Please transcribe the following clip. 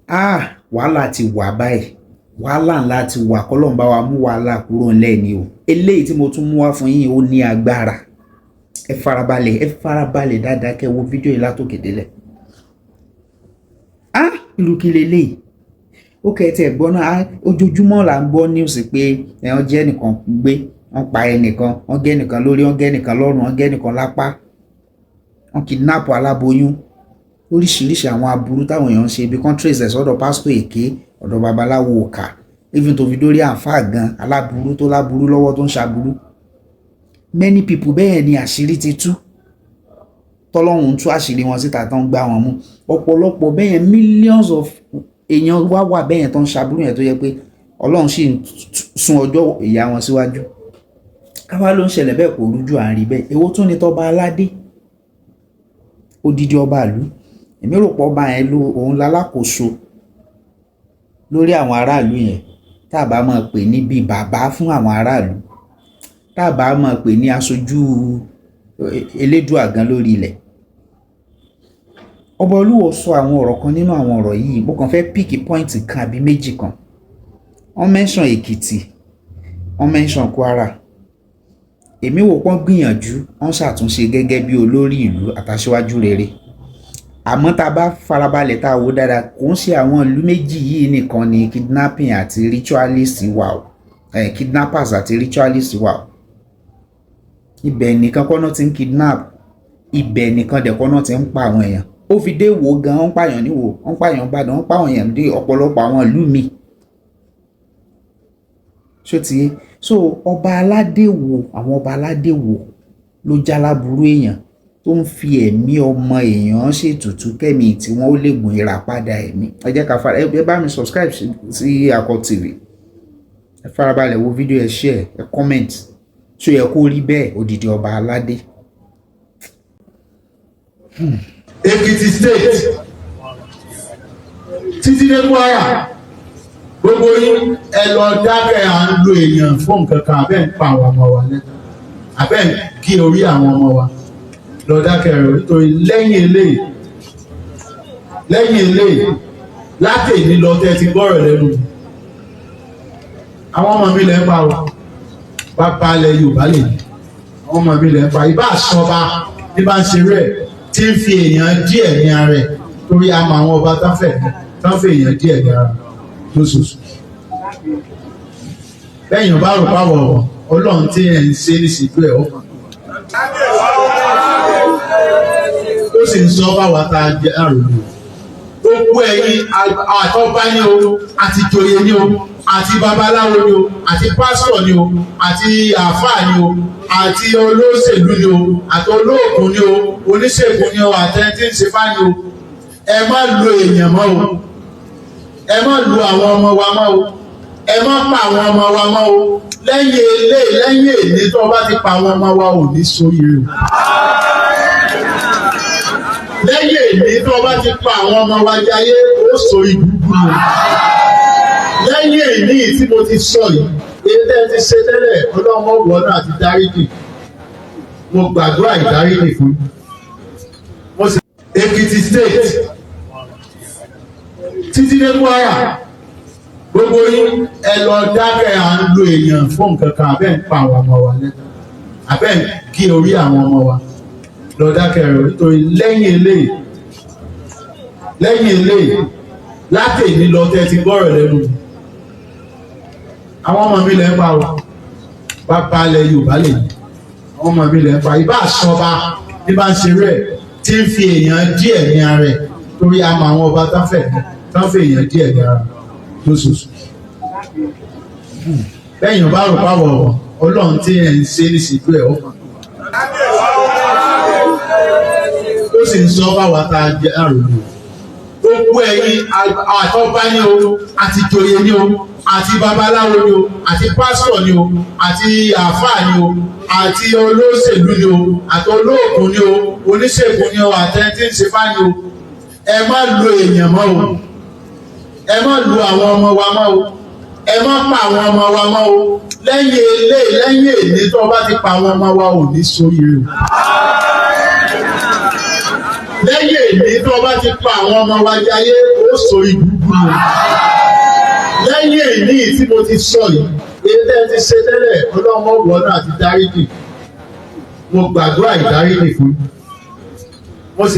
Ah, wàhálà ti wà báyìí, wàhálà ńlá ti wà, kọ́lọ́n bá wa mú wàhálà kúrò ńlẹ̀ ni o. Eléyìí tí mo tún mú wá fún yín ó ní agbára. Ẹ farabalẹ̀, ẹ farabalẹ̀ dáadáa kẹ́ wo fídíò yìí látòkè délẹ̀. Ah, irú kí leléyìí? Ó kẹ́ ẹ tiẹ̀ gbọ́ náà, ojoojúmọ́ là ń gbọ́ news pé wọ́n jẹ́ ẹnìkan gbé, wọ́n pa ẹnìkan, wọ́n gé ẹnìkan lórí, wọ́n gé ẹnìkan lọ́rùn, wọ́n gé ẹnìkan lápá, wọ́n kidnap aláboyún, oríṣiríṣi àwọn aburú táwọn èèyàn ń ṣe, ibi kan trace ẹ̀ sọ́dọ̀ pásítọ̀ èké, ọ̀dọ̀ babaláwo òkà, even tó fi dórí àǹfààní gan aláburú tó láburú lọ́wọ́ tó ń ṣaburú. Many people bẹ́ẹ̀ ni àṣírí ti tú, tọ́lọ́hún tú àṣírí wọn síta tó ń gbá wọn mú. Ọ̀pọ̀lọpọ̀ bẹ́ẹ̀, millions of èèyàn wá wà bẹ́ẹ̀ tó ń ṣaburú yẹn tó yẹ pé Ọlọ́run sì ń sún ọjọ́ ìyà wọn síwájú. Káwá ló ń ṣẹlẹ̀ bẹ́ẹ̀, kò rújú, à ń rí bẹ́ẹ̀. Èwo tún ni tọba aládé, odidi ọba ìlú? Èmi rò pé ọba yẹn ló òun lálákòóso lórí àwọn aráàlú yẹn, tá a bá máa pè ní bíi bàbá fún àwọn aráàlú, tá a bá máa pè ní aṣojú Elédùà gan lórí ilẹ̀. Ọba Olúwo sọ àwọn ọ̀rọ̀ kan nínú àwọn ọ̀rọ̀ yìí. Mo kàn fẹ́ pick point kan àbí méjì kan. Wọ́n mention Èkìtì, wọ́n mention Kwara. Èmi wò pọ́n gbìyànjú, wọ́n ṣàtúnṣe gẹ́gẹ́ bí olórí ìlú àtàṣíwájú rere. Àmọ́ tá a bá farabalẹ̀, tá a wò dáadáa, kò ń ṣe àwọn ìlú méjì yìí nìkan ni kidnapping àti ritualist wà o, kidnappers àti ritualist wà o. Ibẹ̀ nìkan kọ́ náà ti ń kidnap, ibẹ̀ nìkan dẹ̀ kọ́ náà ti ń pa àwọn èèyàn. Ó fi dé wo gan, wọ́n ń pààyàn níwò, wọ́n ń pààyàn Ìbàdàn, wọ́n ń pààyàn èèyàn dé ọ̀pọ̀lọpọ̀ àwọn ìlú míì. Ṣó ti yé? So ọba aládé wo, àwọn ọba aládé wo ló jáláburú èèyàn tó ń fi ẹ̀mí ọmọ èèyàn ṣètùtù kẹ́mi tí wọ́n ó lè gùn ìràpadà ẹ̀mí? Ẹ jẹ́ ká fara, ẹ bá mi subscribe sí Akọ TV. Ẹ farabalẹ̀ wo fídíò, ẹ share, ẹ comment. Ṣó yẹ kó rí bẹ́ẹ̀, odidi ọba aládé? Ekiti State títí dé Kwara, gbogbo yín, ẹ lọ dákẹ́. À ń lo èèyàn fún nǹkan kan, abẹ́ ń pa àwọn ọmọ wa lẹ́nu, abẹ́ ń gé orí àwọn ọmọ wa. Lọ dákẹ́ rẹ̀, nítorí lẹ́yìn eléyìí, lẹ́yìn eléyìí, látẹ̀ní lọ tẹ́ ti gbọ́rọ̀ lẹ́nu mi, àwọn ọmọ mi lẹ́ ń pa o. Bàbá ilẹ̀ Yorùbá lè ní àwọn ọmọ mi lẹ́ ń pa. Ìbá àṣọba ní bá ń ṣeré ẹ̀ tí ń fi èèyàn díẹ̀ ní ara ẹ̀, torí a mọ àwọn ọba tán fẹ́ èèyàn díẹ̀ ní ara lóṣooṣù. Lẹ́yìn ọba rò pàwọ̀, Ọlọ́run tí ẹ̀ ń ṣe ní síjú ẹ̀ ọmọ ó sì ń sọ báwa tá a jẹ́ àròlé. Gbogbo ẹ̀yin àtọ́ba ní o, àti joyè ní o, àti babaláwo ní o, àti pásítọ̀ ní o, àti àáfàá ní o, àti olóṣèlú ní o, àti olóògùn ní o, oníṣègùn ní o, àtẹni tí ń ṣe fá ní o, ẹ má lo èèyàn mọ́ o. Ẹ má lo àwọn ọmọ wa mọ́ o. Ẹ má pa àwọn ọmọ wa mọ́ o. Lẹ́yìn eléyìí, lẹ́yìn èní tó bá ti pa àwọn ọmọ wa, ò ní sóríire o. Lẹ́yìn èní tó bá ti pa àwọn ọmọ wa jayé, ó sórí burúkú o. Lẹ́yìn èní tí mo ti sọ yìí, èyí tẹ́ ẹ ti ṣe tẹ́lẹ̀, Ọlọ́run ọ̀wọ́ náà ti dáríjì. Mo gbàdúrà ìdáríjì fún mo sì. Ekiti State títí dé Kwara, gbogbo yín, ẹ lọ dákẹ́. À ń lo èèyàn fún nǹkan kan, abẹ́ ń pa àwọn ọmọ wa lẹ́nu, abẹ́ ń gé orí àwọn ọmọ wa. Lọ dákẹ́ rẹ̀, nítorí lẹ́yìn eléyìí, lẹ́yìn eléyìí, látẹ̀ní lọ tẹ́ ti gbọ́rọ̀ lẹ́nu mi, àwọn ọmọ mi lẹ́ ń pa o. Bàbá ilẹ̀ Yorùbá lè ní àwọn ọmọ mi lẹ́ ń pa. Ìbá àṣọba ní bá ń ṣeré ẹ̀ tí ń fi èèyàn díẹ̀ ní ara ẹ̀, torí a mọ àwọn ọba tán fẹ́ èèyàn díẹ̀ ní ara lóṣooṣù. Lẹ́yìn ọba rò pàwọ̀, Ọlọ́run tí ẹ̀ ń ṣe ní síjú ẹ̀ ọmọ ó sì ń sọ báwa tá a jẹ́ àròlé. Gbogbo ẹ̀yin àtọ́ba ní o, àti joyè ní o, àti babaláwo ní o, àti pásítọ̀ ní o, àti àáfàá ní o, àti olóṣèlú ní o, àti olóògùn ní o, oníṣègùn ní o, àtẹni tí ń ṣe fá ní o, ẹ má lo èèyàn mọ́ o. Ẹ má lo àwọn ọmọ wa mọ́ o. Ẹ má pa àwọn ọmọ wa mọ́ o. Lẹ́yìn eléyìí, lẹ́yìn èní tó bá ti pa àwọn ọmọ wa, ò ní sóríire o. Lẹ́yìn èmi, tó o bá ti pa àwọn ọmọ wa jayé, ó sọ ìbúburú o. Lẹ́yìn èmi tí mo ti sọ yìí, èyí tẹ́ ẹ ti ṣe tẹ́lẹ̀, ọlọ́mọ wọ̀ náà ti dáríjì. Mo gbàdúrà ìdáríjì fún yín. Mo sì